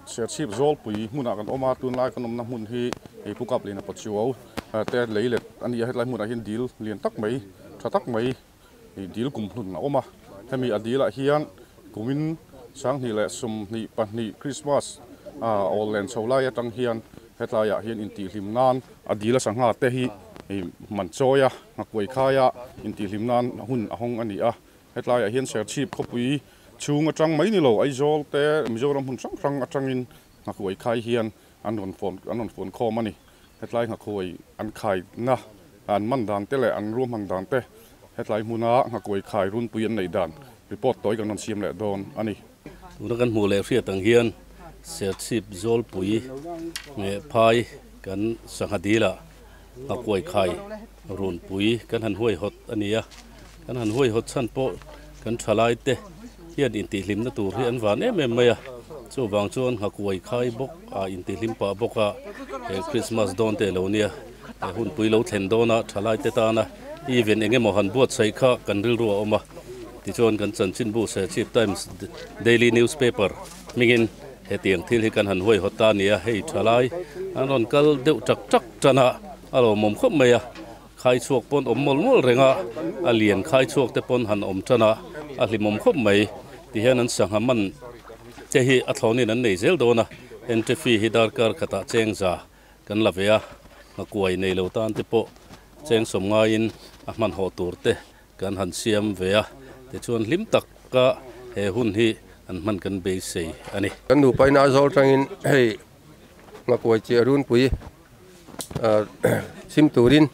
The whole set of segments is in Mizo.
Serchhip Zawlpui hmunah kan awm a, tunlai kan awmna hmun hi hei Pu Kaplina Pachuau te lei let a ni a, hetlai hmunah hian dil lian tak mai tha tak mai dil kum hlun a awm a, hemi a dilah hian kumin 2022 Krismas awl len chho lai atang hian hetlaiah hian intihhlim nan a dil a sangha te hi man chawi a, nghakuai khaia intihhlim nan hun a hawng a ni a, hetlaiah hian Serchhip khawpui chhung atang mai ni lo Aizawl te Mizoram hmun hrang hrang atangin nghakuai khai hian an rawn fawn an rawn fawn khawm a ni. Hetlai nghakuai an khaina an man dan te leh an ruahman dan te hetlai hmuna nghakuai khai runpui an neih dan report tawi kan rawn siam leh dawn a ni. Tuna kan hmuh leh hriat ang hian Serchhip Zawlpui leh Phai kan sangha dilah nghakuai khai runpui kan han huaihawt a ni a, kan han huaihawt chhan pawh kan thalai te hian intihhlimna tur hi an van em em mai a, chuvang chuan nghakuai khai bawk a intihhlim pah bawk a, he Krismas dawn te lo nia, he hunpui lo thlen dawna thalai te tana event eng emaw han buatsaih kha kan rilru a awm a, tichuan kan chanchinbu Serchhip Times Daily Newspaper hmingin hetiang thil hi kan han huaihawt ta a ni a, hei thalai an rawn kal deuh tak tak tan a, a lawmawm khawp mai a. Khai chhuak pawn awm mawlh mawlh reng a, a lian khai chhuak te pawn han awm tan a, a hlimawm khawp mai. Tihian an sangha man te hi a thlawnin an nei zel dawn a, entry fee hi darkar khatah cheng za kan la ve a, nghakuai nei lo tan te pawh cheng sawm ngaiin a hmanhawh tur te kan han siam ve a, tichuan hlim taka he hun hi an hman kan beisei a ni. Kan nupa in Aizawl tangin hei nghakuai chiah runpui chhim turin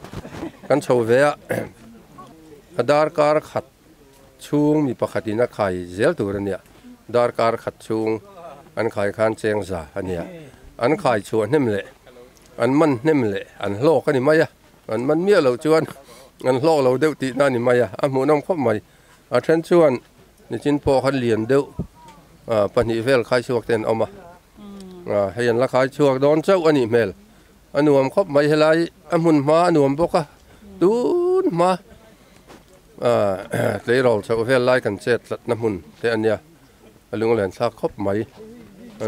kan chho ve a, a darkar khat chhung mi pakhatin a khai zel tur a nia, darkar khat chhung an khai khan cheng za a nia, an khai chhuah hnem leh an man hnem leh an hlawk a ni mai a, an man miah loh chuan an hlawk lo deuh tihna a ni mai a, a hmuhnawm khawp mai, a then chuan nichin pawh khan lian deuh pahnih vel khai chhuak te an awm a. Hei an la khai chhuak dawn chauh a nih hmel. A nuam khawp mai helai a hmun hma a nuam bawk a, tun hma tleirawl chhoh vel lai kan chet tlatna hmun te a nia, a lunglen thlak khawp mai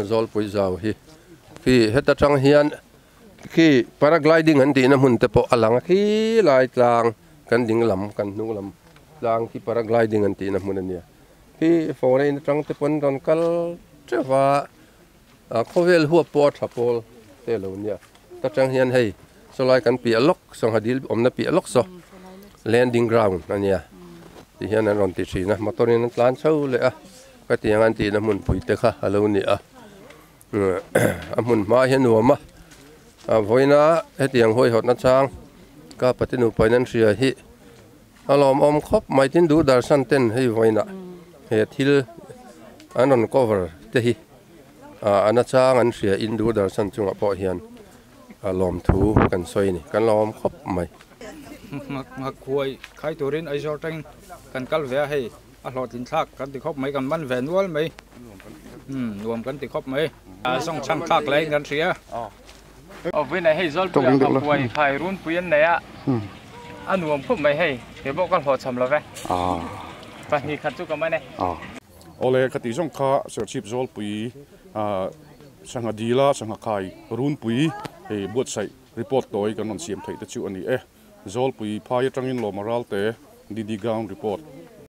Zawlpui zau hi. Khi heta tang hian khi paragliding an tihna hmun te pawh a lang a, khi lai tlang kan ding lam kan hnung lam tlang khi paragliding an tihna hmun a nia. Khi foreign atang te pawn rawn kal teuh a, a khawvel huap pawh a tha pawl te lo nia. Ta tang hian hei sawlai kan piah lawk sangha dil awmna piah lawk saw landing ground a nia ti hian an rawn ti thin a, motor in an tlan chho leh a, ka tiang an tihna hmunpui te kha a lo ni a, a hmun hma hi a nuam a, a vawiina hetiang huaihawtna chang ka pate nupa in an hria hi. A lawmawm khawp mai tin duh darsan ten hei vawiinah he thil an rawn cover te hi ah a nachang an hria in duh darsan chungah pawh hian a lawmthu kan sawi a ni kan lawmawm khawp mai. Nghakuai khai turin Aizawl tangin kan kal ve a hei a hlawhtlin thlak kan ti khawp mai kan man ve nual mai nuam kan ti khawp mai a zawng chhang thlak laiin kan hria. Aw vawiinah hei Zawlpuiah nghakuai khai runpui an nei a, a nuam khawp mai hei, kei pawh ka hlawhchham lo ve, pahnih khat chu ka man e. Awle ka tih zawng kha Serchhip Zawlpui sangha dila sangha khai runpui hei buatsaih report tawi kan rawn siam theih te chu a ni e. Zawlpui phai atangin Lawma Ralte, DD Gown report.